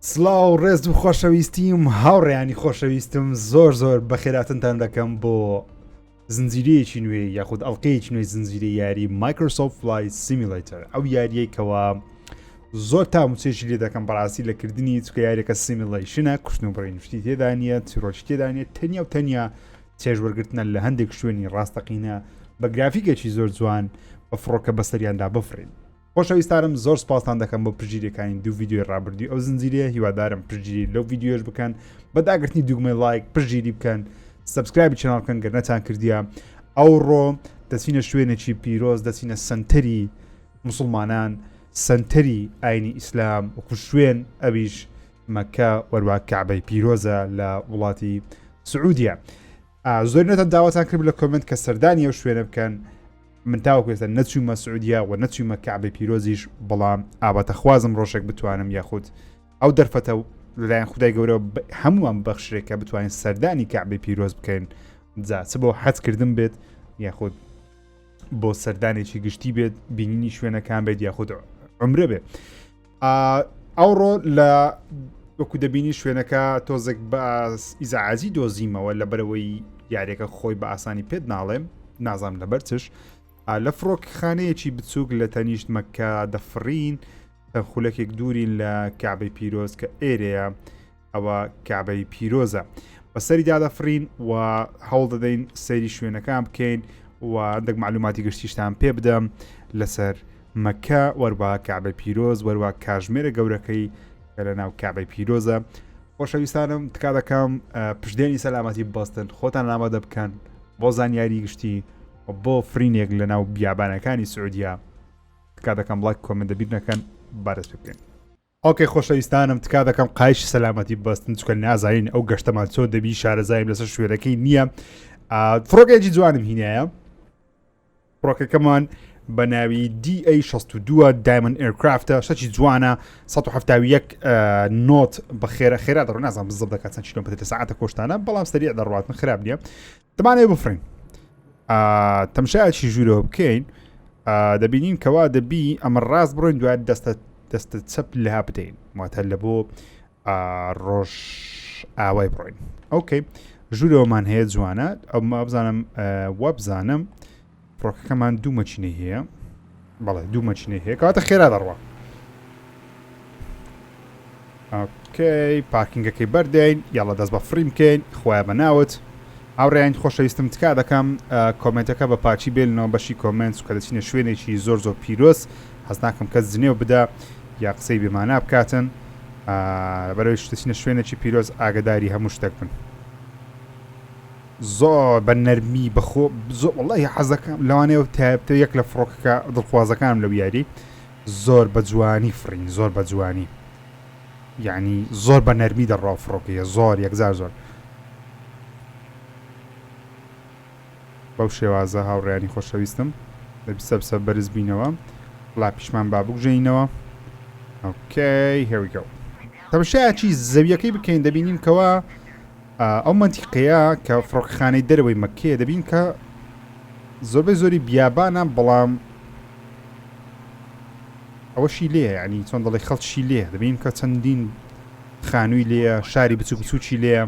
سڵاو ڕێز و خۆشەویستیم هاوڕێیانی خۆشەویستم زۆر زۆر بەخێراتنتان دەکەم بۆ زنجیرەیەکی نوێ یاخود ئەڵلقەیەکی نوێی زنجیرە یاری Microsoft Flight Simulator ئەو یاریەی کەوا زۆر تام و چێژی لێ دەکەم بەڕاستی لە کردنی چکە یاریەکە simulation ە کوشتن و بڕین شتی تێدا نییە چیرۆکی تێدا نییە تەنیا و تەنیا چێژ وەرگرتنە لە هەندێک شوێنی ڕاستەقینە بە گرافیکێکی زۆر جوان بە فڕۆکە بەسەریاندا بفرین. خۆشەویستانم زۆر سپاستان دەکەم بۆ پشتگیریەکانی دوو ڤیدیۆی ڕابردووی ئەو زنجیرەیە هیوادارم پشتگیری لەو ڤیدیۆش بکەن بە داگرتنی دوگمەی ڵایک پشتگیری بکەن subscribe ی channel بکەن گەر نەتان کردیە ئەوڕۆ دەچینە شوێنێکی پیرۆز دەچینە سنتەری مسلمانان سنتەری ئاینی ئیسلام وەکو شوێن ئەویش مەکە وەروا کەعبەی پیرۆزە لە وڵاتی سعودیە زۆرینەتان داواتان کرد لە comment کە سەردانی ئەو شوێنە بکەن من تاوەکو ئێستا نەچوومە سعودیا و نەچوومە کەعبەی پیرۆزیش بەڵام ئاواتەخوازم ڕۆژێک بتوانم یاخود ئەو دەرفەتە لەلایەن خدای گەورە هەمووان بەخشرێک کە بتوانین سەردانی کەعبەی پیرۆز بکەین جا چ بۆ حەجکردن بێت یاخود بۆ سەردانێکی گشتی بێت بینینی شوێنەکان بێت یاخود عمرە بێت ئەوڕۆ لە وەکو دەبینی شوێنەکە تۆزێک بە ئیزعاجی دۆزیمەوە لە بەرەوەی یاریەکە خۆی بە ئاسانی پێت ناڵێم نازانم لەبەر چش لە فڕۆکخانەیەکی بچووک لە تەنیشت مەکە دەفڕین خولەکێک دوورین لە کعبەی پیرۆز کە ئێرەیە ئەوە کەعبەی پیرۆزە بەسەریدا دەفرین و هەوڵ دەدەین سەیری شوێنەکان بکەین و هەندێک معلوماتی گشتیشتان پێ بدەم لەسەر مەکە وەروە کەعبەی پیرۆز وەروە کاژمێرە گەورەکەی کە لە ناو کەعبەی پیرۆزە خۆشەویستانم تکا دەکەم پشدێنی سەلامەتی بەستن خۆتان ئامادە بکەن بۆ زانیاری گشتی و بۆ فرینێک لە ناو بیابانەکانی سعودیا تکا دەکەم ڵایک comment بیر نەکەن با دەست پێ بکەین. okay خۆشەویستانم تکا دەکەم قایشی سەلامەتی بەستن چکە نازانین ئەو گەشتەمان چۆن دەبی شارەزایم لەسەر شوێنەکەی نییە فڕۆکێکی جوانم هینایە فڕۆکەکەمان بە ناوی DA62 Diamond Aircraft ە شەکی جوانە 1970 knot بە خێرە خێرا دەڕۆ نازانم بزڵ دەکات چەند کیلۆمەتر لە ساعتە کۆشتانە بەڵام سەریع دەڕوات من خراپ نییە دەمانەوێت بفڕین تەمشایەکی ژوورەوە بکەین دەبینین کەوا دەبی ئەمە ڕاست بڕۆین دوای دەستە دەستە چەپ لە بدەین واتە لە بۆ ڕۆژ ئاوای بڕۆین okay ژوورەوەمان هەیە جوانە ئەو ما بزانم وابزانم فڕۆکەکەمان دوو مەچینەی هەیە بەڵێ دوو مەچینەی هەیە کەواتە خێرا دەڕوە okay parking ەکەی بەردەین یاڵە دەست بە فڕین بکەین خوایە بە ناوت هاوڕێیان خۆشەویستم تکا دەکەم comment ەکە بە پاچی بێلنەوە بەشی comment چونکە دەچینە شوێنێکی زۆر زۆر پیرۆز حەز ناکەم کەس جنێو بدا یا قسەی بێمانا بکاتن بەرەوەی دەچینە شوێنێکی پیرۆز ئاگداری هەموو شتێک بن زۆر بە نەرمی بەخۆ زۆر وەڵی حەزەکەم لەوانەیە تایبتە یەک لە فڕۆکەکە دڵخوازەکانم لەو یاری زۆر بە جوانی فڕین زۆر بە جوانی یعنی زۆر بە نەرمی دەڕوا فڕۆکەیە زۆر یەکجار زۆر بەو شێوازە هاوڕێیانی خۆشەویستم دەبی سەبسە بەرز بینەوە flap یشمان با بگوژێنەوە okay here we go تەماشایەکی زەویەکەی بکەین دەبینین کەوا ئەو مەنتیقەیە کە فڕۆکەخانەی دەرەوەی مەککەیە دەبین کە زۆربەی زۆری بیابانە بەڵام ئەوەشی لێیە یعنی چۆن دەڵێ خەڵکی لێیە دەبین کە چەندین خانووی لێیە شاری بچوک بچوکی لێیە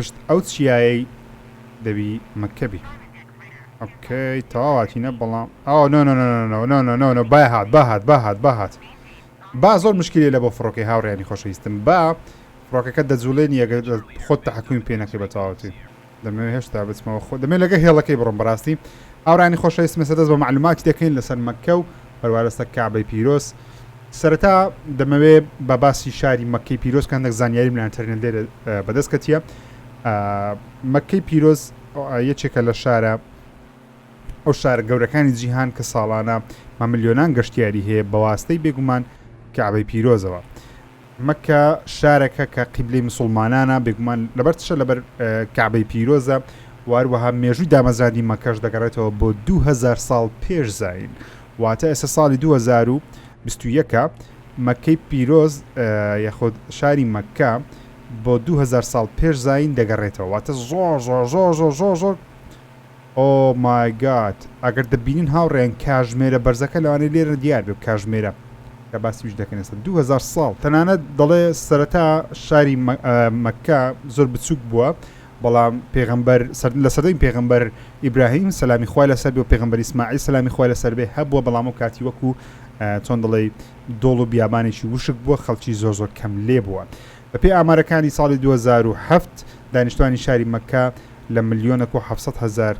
پشت ئەو چیایەی دەبی مەکەبی okay تەواواتینە بەڵام ئەو no no no no no no no no با هات با هات با هات با هات با زۆر مشکلی لە بۆ فڕۆکەی هاوڕێیانی خۆشەویستم با فڕۆکەکە دەجوڵێنی ئەگەر خۆت تەحەکومی پێ نەکەی بە تەواوەتی دەمەوێت هێشتا بچمەوە خۆ دەمێت لەگە هێڵەکەی بڕۆم بەڕاستی هاوڕێیانی خۆشەویستم ئێستا دەست بە معلوماتی دەکەین لەسەر مەککە و هەروەها لەسەر کەعبەی پیرۆز سەرەتا دەمەوێ بە باسی شاری مەککەی پیرۆز کە هەندێک زانیاریم لە ئینتەرنێت لێرە بەدەست کەتیە مەککەی پیرۆز یەکێکە لە شارە ئەو شارە گەورەکانی جیهان کە ساڵانە بە ملیۆنان گەشتیاری هەیە بەواستەی بێگومان کەعبەی پیرۆزەوە. مەککە شارێکە کە قیبلەی مسوڵمانانە، بێگومان لەبەر چ لەبەر کەعبەی پیرۆزە و هەروەها مێژووی دامەزراندنی مەککەش دەگەڕێتەوە بۆ 2000 ساڵ پێش زایین واتە ئێستا ساڵی 2021 ە مەککەی پیرۆز یاخود شاری مەککە بۆ 2000 ساڵ پێش زایین دەگەڕێتەوە واتە زۆر زۆر زۆر زۆر زۆر زۆر oh my god ئەگەر دەبینن هاوڕێیان کاژمێرە بەرزەکە لەوانەیە لێرە دیار بێ کاژمێرە. کە باسیش دەکەن ئێستا 2000 ساڵ تەنانەت دەڵێ سەرەتا شاری مەککە زۆر بچووک بووە بەڵام پێغەمبەر لە سەردەمی پێغەمبەر ئیبراهیم سەلامی خوای لەسەر بێ و پێغەمبەر ئیسماعیل سەلامی خوای لەسەر بێ هەبووە بەڵام ئەو کاتی وەکو چۆن دەڵێی دۆڵ و بیابانێکی وشک بووە خەڵکی زۆر زۆر کەم لێ بووە بەپێی ئامارەکانی ساڵی 2007 دانیشتوانی شاری مەککە لە ملیۆنەک و 700 هەزار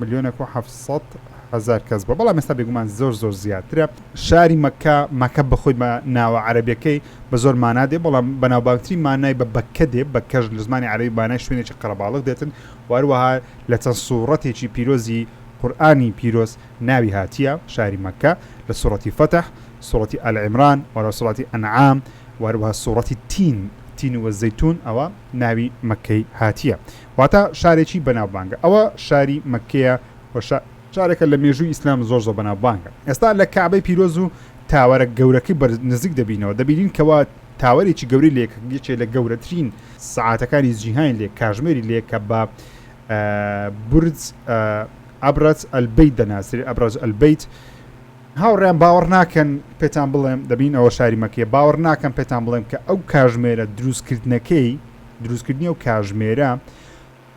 ملیۆنێک و 700,000 کەس بووە، بەڵام ئێستا بێگومان زۆر زۆر زیاترە. شاری مەککە، مەکە بەخۆی بە ناوە عەرەبیەکەی بە زۆر مانا دێ، بەڵام بەناوبانگترین مانای بە بەککە دێ، بەککەش لە زمانی عەرەبی مانای شوێنێکی قەرەباڵغ دێتن و هەروەها لە چەند سوڕەتێکی پیرۆزی قورئانی پیرۆز ناوی هاتیە، شاری مەککە لە سوڕەتی فەتح، سوڕەتی ئالعیمران و هەروەها سوڕەتی ئەنعام و هەروەها سوڕەتی تین، تین والزیتون، ئەوە ناوی مەککەی هاتیە. واتە شارێکی بەناوبانگە. ئەوە شاری مەککەیە و شارێکە لە مێژووی ئیسلام زۆر زۆر بەناوبانگە. ئێستا لە کەعبەی پیرۆز و تاوەرە گەورەکەی بەرز نزیک دەبینەوە، دەبینین کەوا تاوەرێکی گەورەی لێ کە یەکێ لە گەورەترین سەعاتەکانی جیهانی لێ کاژمێری لێ کە بە بورج ئەبرەج ئەلبەیت دەناسرێ ئەبرەج ئەلبەیت. هاوڕێیان باوەڕ ناکەن پێتان بڵێم دەبین ئەوە شاری مەکەیە باوەڕ ناکەن پێتان بڵێم کە ئەو کاژمێرە دروستکردنەکەی دروستکردنی ئەو کاژمێرە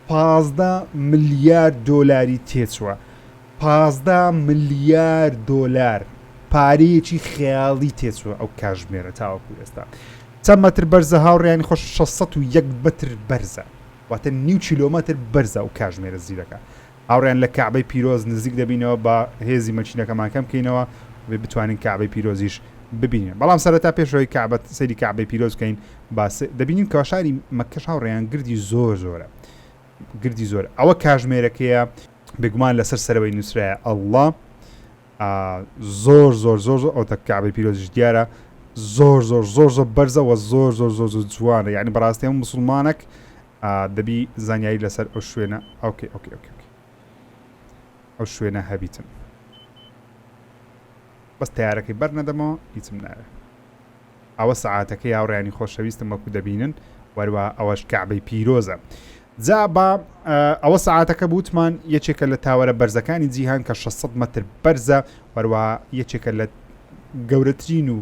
15 ملیار دۆلاری تێچووە 15 ملیار دۆلار پارەیەکی خەیاڵی تێچووە ئەو کاژمێرە تاوەکو ئێستا چەند مەتر بەرزە هاوڕیانی خۆش 601 مەتر بەرزە واتە نیو کیلۆمەتر بەرزە ئەو کاژمێرە زیرەکە هاوڕێیان لە کەعبەی پیرۆز نزیک دەبینەوە با هێزی مەکینەکەمان کەم کەینەوە و بتوانین کەعبەی پیرۆزیش ببینین بەڵام سەرەتا پێش ئەوەی کەعبە سەیری کەعبەی پیرۆز بکەین با دەبینین کەوا شاری مەککەش هاوڕێیان گردی زۆر زۆرە گردی زۆر ئەوە کاژمێرەکەیە بێگومان لەسەر سەرەوەی نووسرایە ئەڵڵا زۆر زۆر زۆر زۆر ئەوتە کەعبەی پیرۆزیش دیارە زۆر زۆر زۆر زۆر بەرزەوە زۆر زۆر زۆر زۆر جوانە یعنی بەڕاستی هەموو مسلمانێک دەبی زانیاری لەسەر ئەو شوێنە okay okay okay okay ئەو شوێنە هەبیتن بەس تیارەکەی بەر نەدەمەوە هیچم ناوێ ئەوە سەعاتەکەی هاوڕیانی خۆشەویستم وەکو دەبینن وەروە ئەوەش کەعبەی پیرۆزە جا با ئەوە سەعاتەکە بوتمان یەکێکە لە تاوەرە بەرزەکانی جیهان کە 600 متر بەرزە وەروە یەکێکە لە گەورەترین و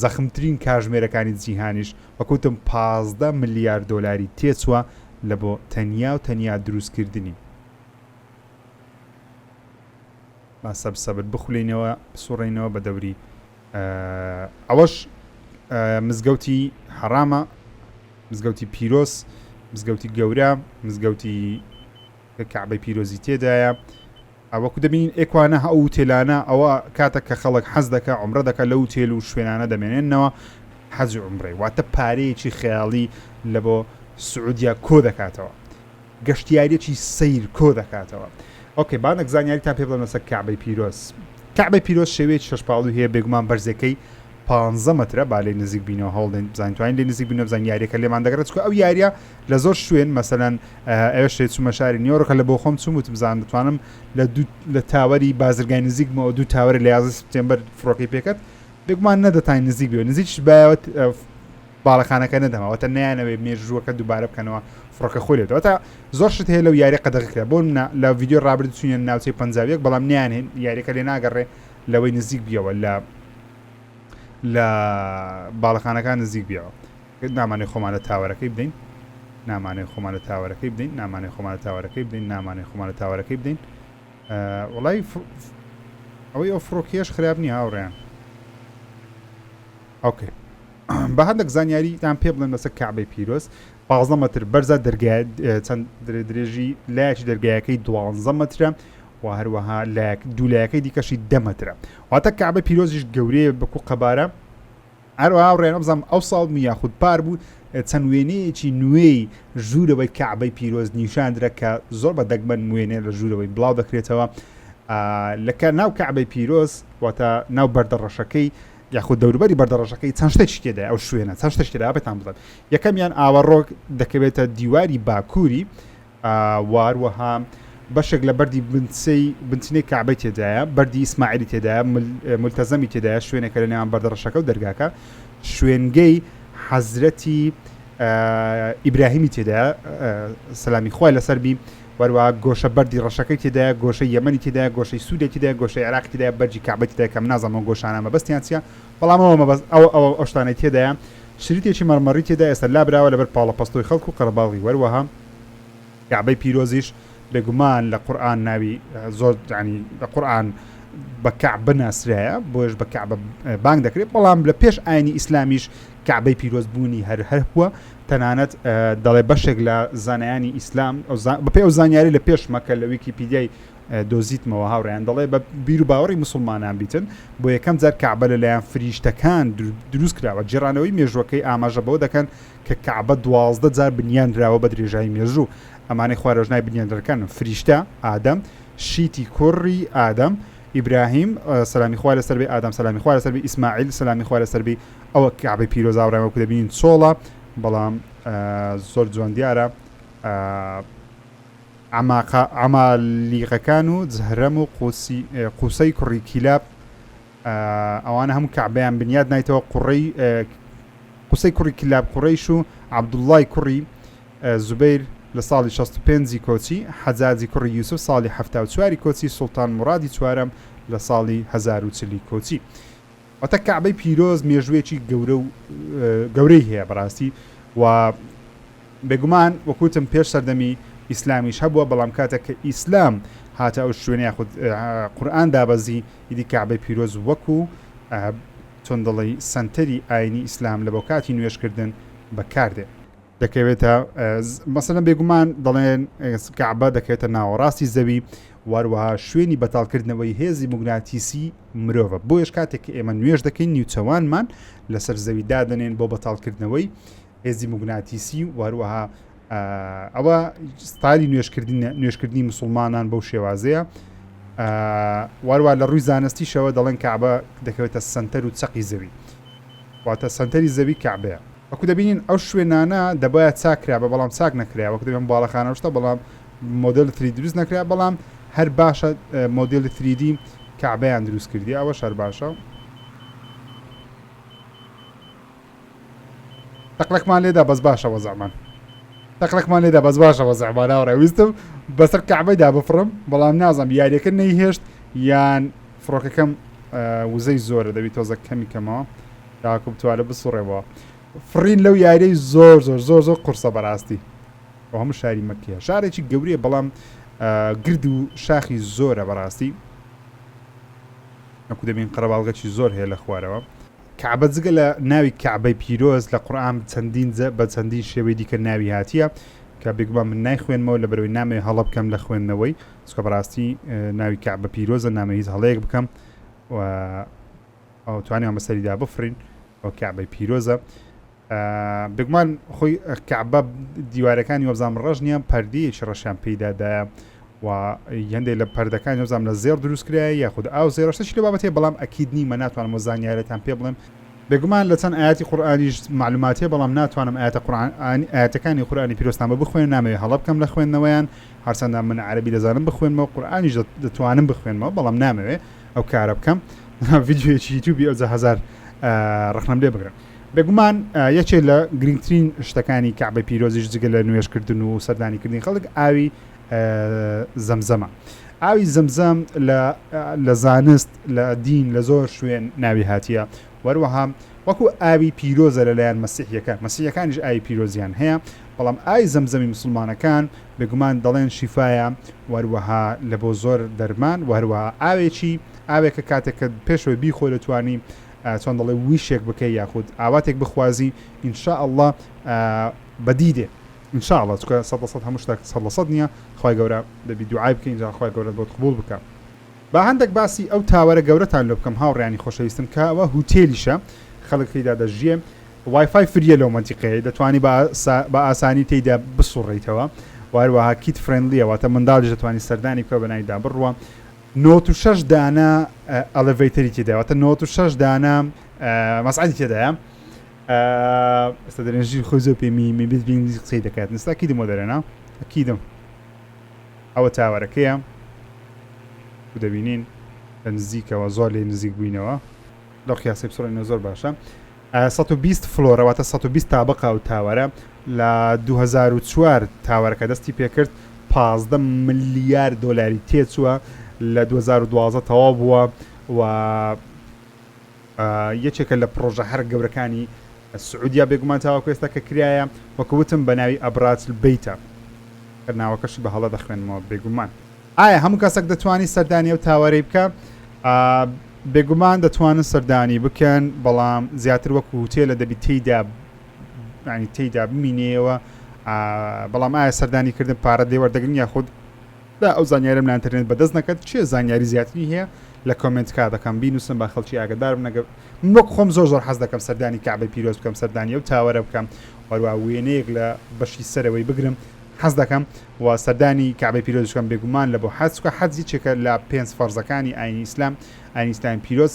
زەخمترین کاژمێرەکانی جیهانیش وەک وتم 15 ملیار دۆلاری تێچووە لە بۆ تەنیا و تەنیا دروستکردنی. با سەبر سەبر بخولێینەوە بسوڕێینەوە بە دەوری ئەوەش مزگەوتی حەرامە مزگەوتی پیرۆز مزگەوتی گەورە مزگەوتی کە کەعبەی پیرۆزی تێدایە وەکو دەبینین ئێکوانە ئەو وتێلانە ئەوە کاتە کە خەڵک حەز دەکا عومرە دەکا لەو وتێل و شوێنانە دەمێنێنەوە حەج و عومرەی واتە پارەیەکی خەیاڵی لە بۆ سعودیا کۆ دەکاتەوە گەشتیاریەکی سەیر کۆ دەکاتەوە okay با هەندێک زانیاریتان پێ بڵێم لەسەر کەعبەی پیرۆز کەعبەی پیرۆز شێوەیەکی شەشپاڵوی هەیە بێگومان بەرزەکەی پانزە مەترە با لێی نزیک بینەوە هەوڵدەین بزانین توانین لێی نزیک بینەوە بزانین یاریەکە لێمان دەگەڕێت چونکە ئەو یاریە لە زۆر شوێن مەسەلەن ئەوێ شێ چوومە شاری نیۆرکە لە بۆ خۆم چووم وتم بزانم دەتوانم لە دوو لە تاوەری بازرگانی نزیک بمەوە دوو تاوەری لە 11 سپتێمبەر فڕۆکەی پێکەت بێگومان نەدەتانی نزیک بێ نزیکش بایەوە باڵەخانەکە نەدەماوە تا نەیانەوێ مێژووەکە دووبارە بکەنەوە فڕۆکە خۆی لێتەوە تا زۆر شت هەیە لەو یاری قەدەغە کرا بۆ منە لە ڤیدیۆ ڕابردوو چوینە ناوچەی 51 بەڵام نیان هێن یاریەکە لێ ناگەڕێ لەوەی نزیک بیەوە لە لە باڵەخانەکان نزیک بیەوە نامانێ خۆمان لە تاوەرەکەی بدەین نامانێ خۆمان لە تاوەرەکەی بدەین نامانێ خۆمان لە تاوەرەکەی بدەین نامانێ خۆمان لە تاوەرەکەی بدەین وڵی ئەوەی ئەو فڕۆکیەش خراپ نییە هاوڕێیان okay بە هەندێک زانیاریتان پێ بڵێم لەسەر کەعبەی پیرۆز 15 مەتر بەرزە دەرگای چەند درێژی لایەکی دەرگایەکەی 12 مەترە و هەروەها لایەک دوو لایەکەی دیکەشی دە مەترە واتە کەعبە پیرۆزیش گەورەیە بەکو قەبارە هەروەها هاوڕێیان وابزانم ئەو ساڵ بوو یاخود پار بوو چەند وێنەیەکی نوێی ژوورەوەی کەعبەی پیرۆز نیشاندرا کە زۆر بە دەگمەن وێنە لە ژوورەوەی بڵاو دەکرێتەوە لە کە ناو کەعبەی پیرۆز واتە ناو بەردە ڕەشەکەی یاخود دەوروبەری بەردە ڕەشەکەی چەند شتێکی تێدایە ئەو شوێنە چەند شتێکی تێدایە پێتان بڵێم یەکەمیان ئاوەڕۆک دەکەوێتە دیواری باکووری واروەها بەشێک لە بەردی بنچەی بنچینەی کەعبەی تێدایە، بەردی ئیسماعیلی تێدایە، مولتەزەمی تێدایە، شوێنێکە لە نێوان بەردە ڕەشەکە و دەرگاکە، شوێنگەی حەزرەتی ئیبراهیمی تێدایە، سەلامی خوای لەسەر بی، وەروەها گۆشە بەردی ڕەشەکەی تێدایە، گۆشەی یەمەنی تێدایە، گۆشەی سوریای تێدایە، گۆشەی عێراقی تێدایە، بەرجی کەعبەی تێدایە کە من نازانم ئەو گۆشانە مەبەستیان چیە، بەڵام ئەوە مەبەست ئەوە ئەوە ئەو شتانەی تێدایە، شریتێکی مەڕمەڕی تێدایە ئێستا لابراوە لەبەر پاڵەپەستۆی خەڵک و قەرەباڵغی وەروەها کەعبەی پیرۆزیش بێگومان لە قورئان ناوی زۆر یانی لە قورئان بە کەعبە ناسرایە بۆیەش بە کەعبە بانگ دەکرێت بەڵام لە پێش ئاینی ئیسلامیش کەعبەی پیرۆز بوونی هەر هەر بووە تەنانەت دەڵێ بەشێک لە زانایانی ئیسلام بەپێ ئەو زانیاری لە پێشمە کە لە ویکیپیدیای دۆزیتمەوە هاوڕێیان دەڵێ بە بیر و باوەڕی مسلمانان بیتن بۆ یەکەم جار کەعبە لەلایەن فریشتەکان دروست کراوە گێڕانەوەی مێژوەکەی ئاماژە بەوە دەکەن کە کەعبە 12 جار بنیانراوە بە درێژایی مێژوو ئەمانەی خوارەوەش ناوی بنیاندەرەکانن فریشتە، ئادەم، شیتی کوڕی ئادەم، ئیبراهیم، سەلامی خوا لەسەر بێ، ئادەم سەلامی خوا لەسەر بێ، ئیسماعیل سەلامی خوا لەسەر بێ، ئەوە کەعبەی پیرۆز هاوڕێیان وەکو دەبینین چۆڵە بەڵام زۆر جوان دیارە عەماقە عەمالیقەکان و جهرەم و قوسی قوسەی کوڕی کیلاب ئەوانە هەموو کەعبەیان بنیاد نایتەوە قوڕەی قوسەی کوڕی کلاب قوڕەیش و عەبدوڵڵای کوڕی زوبەیر لە ساڵی 65 ی کۆچی، حەجاجی کوڕی یوسف ساڵی 74 ی کۆچی، سوڵتان موڕادی چوارەم لە ساڵی 1040 ی کۆچی. واتە کەعبەی پیرۆز مێژوویەکی گەورە و گەورەی هەیە بەڕاستی و بێگومان وەک وتم پێش سەردەمی ئیسلامیش هەبووە بەڵام کاتێک کە ئیسلام هاتە ئەو شوێنە یاخود قورئان دابەزی ئیدی کەعبەی پیرۆز وەکو چۆن دەڵێی سەنتەری ئاینی ئیسلام لە بۆ کاتی نوێژکردن بەکاردێ. دەکەوێتە مەسەلەن بێگومان دەڵێن کەعبە دەکەوێتە ناوەڕاستی زەوی واروەها شوێنی بەتاڵکردنەوەی هێزی موگناتیسی مرۆڤە بۆیش کاتێک کە ئێمە نوێژ دەکەین نیوچەوانمان لەسەر زەوی دادەنێن بۆ بەتاڵکردنەوەی هێزی موگناتیسی و هەروەها ئەوە ستایلی نوێژکردن نوێژکردنی مسلمانان بەو شێوازەیە واروا لە ڕووی زانستیشەوە دەڵێن کەعبە دەکەوێتە سنتەر و چەقی زەوی واتە سنتەری زەوی کەعبەیە وەکو دەبینین ئەو شوێنانە دەبایە چاک کرابا بەڵام چاک نەکرا وەکو دەبێن باڵەخانە شتە بەڵام مۆدل 3 دروست نەکرا بەڵام هەر باشە مۆدل 3D کەعبەیان دروست کردی ئەوە شەر باشە تەقلەکمان لێدا بەس باشە وەزعمان تەقلەکمان لێدا بەس باشە وەزعمان هاوڕێ ویستم بەسەر کەعبەیدا بفڕم بەڵام نازانم یاریەکە نەیهێشت یان فڕۆکەکەم وزەی زۆرە دەبی تۆزە کەمی کەمەوە تاکو بتوانێت بسوڕێەوە فڕین لەو یاریەی زۆر زۆر زۆر زۆر قورسە بەڕاستی ئەو هەموو شاری مەکەیە شارێکی گەورەیە بەڵام گرد و شاخی زۆرە بەڕاستی وەکو دەبین قەرەباڵغێکی زۆر هەیە لە خوارەوە. کەعبە جگە لە ناوی کەعبەی پیرۆز لە قورئان چەندین جە بە چەندین شێوەی دیکە ناوی هاتیە کە بێگومان من نایخوێنمەوە لەبەرئەوەی نامەوێ هەڵە بکەم لە خوێندنەوەی چونکە بەڕاستی ناوی کەعبە پیرۆزە نامەوێ هیچ هەڵەیەک بکەم و ئەو توانیان بەسەریدا بفڕین ئەو کەعبەی پیرۆزە بێگومان خۆی کەعبە دیوارەکانی وەبزانم ڕەش نییە پەردەیەکی ڕەشیان پێیدادایە و هەندێک لە پەردەکانی وەبزانم لە زێڕ دروست کرایە یاخود ئاو زێڕە شتێکی لە بابەتەیە بەڵام ئەکید نیمە ناتوانم وە زانیارەتان پێ بڵێم بێگومان لە چەند ئاەتی قورئانیش معلومات هەیە بەڵام ناتوانم ئاەتە قورئان ئاەتەکانی قورئانی پیرۆزتان بە بخوێنم نامەوێ هەڵە بکەم لە خوێندنەوەیان هەرچەندە من عەرەبی دەزانم بخوێنمەوە قورئانیش دەتوانم بخوێنمەوە بەڵام نامەوێ ئەو کارە بکەم ڤیدیۆیەکی یوتیوبی ئەوجا هەزار ڕەخنەم لێ بگرن بێگومان یەکێک لە گرنگترین شتەکانی کەعبەی پیرۆزیش جگە لە نوێژکردن و سەردانیکردنی خەڵک ئاوی زەمزەمە. ئاوی زەمزەم لە زانست لە دین لە زۆر شوێن ناوی هاتیە وەروەها وەکو ئاوی پیرۆزە لەلایەن مەسیحیەکان مەسیحەکانیش ئاوی پیرۆزیان هەیە بەڵام ئاوی زەمزەمی مسلمانەکان بێگومان دەڵێن شیفایە وەروەها لە بۆ زۆر دەرمان و هەروەها ئاوێکی ئاوێکە کاتێک کە پێشەوەی بیخۆی دەتوانی چۆن دەڵێ wish ێک بکەی یاخود ئاواتێک بخوازی ان شاء اللە بەدی دێ ان شاء اللە چونکە سەد لە سەد هەموو شتێک سەد لە سەد نییە خوای گەورە دەبی دوعای بکەین جا خوای گەورە بۆت قبوڵ بکا با هەندێک باسی ئەو tower ە گەورەتان لۆ بکەم هاوڕێیانی خۆشەویستم کە ئەوە هوتێلیشە خەڵک تێیدا دەژیێ WiFi free یە لەو مەنتیقەیە دەتوانی بە ئاسانی تێیدا بسوڕێیتەوە وهەروەها kid friendly یە واتە منداڵیش دەتوانی سەردانی بکە بەناویدا بڕوا 96 دانە elevator ی تێدایە واتە 96 دانە مەسعەدی تێدایە ئێستا دەرێن ژیر خۆی زۆر پێ میمی بێت بە ئینگلیزی قسەی دەکات نستا ئەکیدم بۆ دەرێنا ئەکیدم ئەوە tower ەکەیە و دەبینین لە نزیکەوە زۆر لێ نزیک بووینەوە لەو قیاسی بسڕینەوە زۆر باشە 120 floor ە واتە 120 تابقە ئەو tower ە لە 2004 tower ەکە دەستی پێکرد. 15 ملیار دۆلاری تێچووە لە 2012 تەواو بووە و یەکێکە لە پڕۆژە هەرە گەورەکانی سعودیا بێگومان تاوەکو ئێستا کە کرایە وەکو وتم بە ناوی ئەبراج البەیتە کە ناوەکەشی بە هەڵە دەخوێنمەوە بێگومان. ئایا هەموو کەسێک دەتوانی سەردانی ئەو تاوەرەی بکە؟ بێگومان دەتوانن سەردانی بکەن بەڵام زیاتر وەکو هوتێلە دەبی تێیدا ینی تێیدا بمینێەوە بەڵام ئایا سەردانی کردن پارە لێ وەردەگرن یاخود دا ئەو زانیارەم لە ئەنتەرنێت بەدەست نەکەت چێ زانیاری زیاتری هەیە لە comment کا دەکەم بینوسن با خەڵکی ئاگادار بن ئەگەر من وەک خۆم زۆر زۆر حەز دەکەم سەردانی کەعبەی پیرۆز بکەم سەردانی ئەو tower ە بکەم وەروا وێنەیەک لە بەشی سەرەوەی بگرم حەز دەکەم و سەردانی کەعبەی پیرۆز بکەم بێگومان لە بۆ حەج چونکە حەج یەکێکە لە پێنج فەرزەکانی ئاینی ئیسلام ئاینی ئیسلامی پیرۆز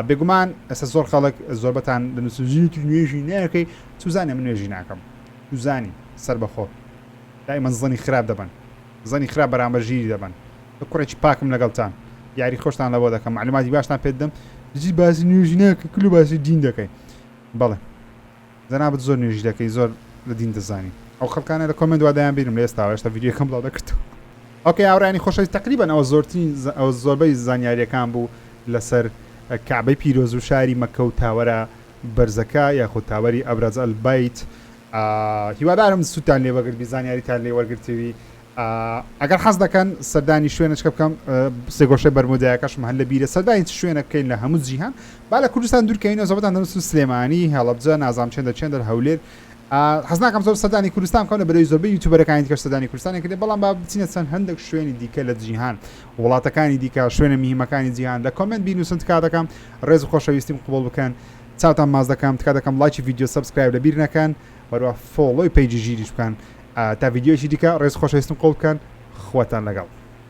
بێگومان ئێستا زۆر خەڵک زۆربەتان دەنووسن زیوتر نوێژی ناکەی چوزانێ من نوێژی ناکەم چوزانی سەربەخۆ دایمەن زەنی خراپ دەبەن زەنی خراپ بەرامبەر ژیری دەبەن کوڕێکی پاکم لەگەڵتان یاری خۆشتان لەبۆ دەکەم معلوماتی باشتان پێ دەم دژی باسی نوێژی ناکەی کلو باسی دین دەکەی بەڵێ جەنابت زۆر نوێژی دەکەی زۆر لە دین دەزانی ئەو خەڵکانە لە comment وا دەیان بینم لە ئێستاوە هێشتا ڤیدیۆکەم بڵاو نەکردەوە okay هاوڕێیانی خۆشەویست تقریبا ئەوە زۆرترین ئەوە زۆربەی زانیاریەکان بوو لەسەر کەعبەی پیرۆز و شاری مەکە و tower ە بەرزەکە یاخود tower ی ئەبراج ئەلبەیت هیوادارم سوودتان لێ وەگرتبی زانیاریتان لێ وەرگرتوی ئەگەر حەز دەکەن سەردانی شوێنەچکە بکەم سێگۆشەی بەرمودایەکەشم هەر لە بیرە سەردانی چ شوێنە بکەین لە هەموو جیهان با لە کوردستان دوورکەینەوە زۆربەتان دەنووسن سلێمانی هەڵەبجە نازانم چێندە چێندە هەولێر حەز ناکەم زۆر سەردانی کوردستان بکەم لە بەرەوەی زۆربەی یوتیوبەرەکانی دیکەش سەردانی کوردستانیان کردێ بەڵام با بچینە چەند هەندێک شوێنی دیکە لە جیهان وڵاتەکانی دیکە شوێنە مهمەکانی جیهان لە comment بینوسن تکا دەکەم ڕێز و خۆشەویستیم قبوڵ بکەن چاوتان ماچ دەکەم تکا دەکەم ڵایکی ڤیدیۆ subscribe لە بیر نەکەن وەروە follow ی page ی ژیریش بکەن تا ڤیدیۆیەکی دیکە ڕێز خۆشەویستم قبوڵ بکەن خواتان لەگەڵ.